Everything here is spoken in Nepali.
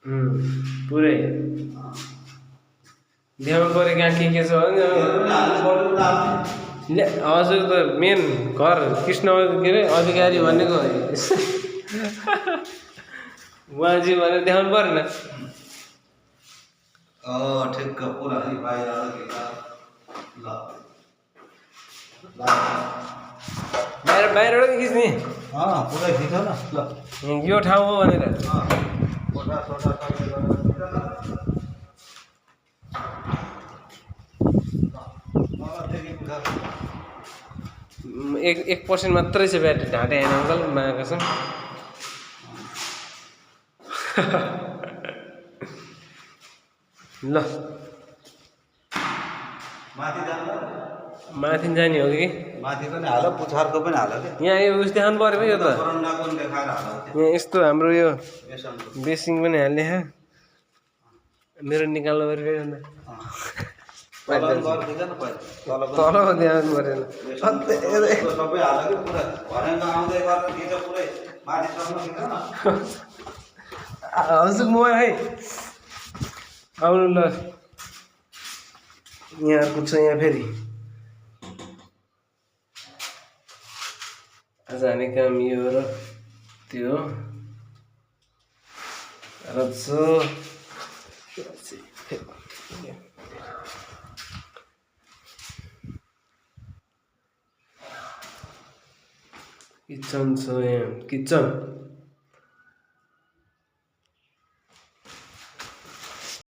पुरै ध्यान पऱ्यो कहाँ के छ हजुर त मेन घर कृष्ण के अरे अधिकारी भनेको उहाँजी भनेर देखाउनु परेन ठिक्क पुरा बाहिर बाहिरबाट खिच्ने पुरै खिच न ल यो ठाउँ हो भनेर एक पर्सेन्ट मात्रै छ ब्याट्री ढाँटे होइन अङ्कल मागेको छ ल माथि जाने हो कि माथि पनि हाल पुछारको पनि हाल के यहाँ यो उस देखाउनु पऱ्यो है यो त यहाँ यस्तो हाम्रो यो बेसिङ पनि हाल्ने मेरो निकाल्नु पऱ्यो तल देखाउनु परेन सबै हाल के पुरा घरेमा आउँदै गर्दा खिच पुरै माथिसम्म खिच न हजुर म है आउनु ल यहाँ पुग्छ यहाँ फेरि आज हाने काम यो र त्यो र किचन छ यहाँ किचन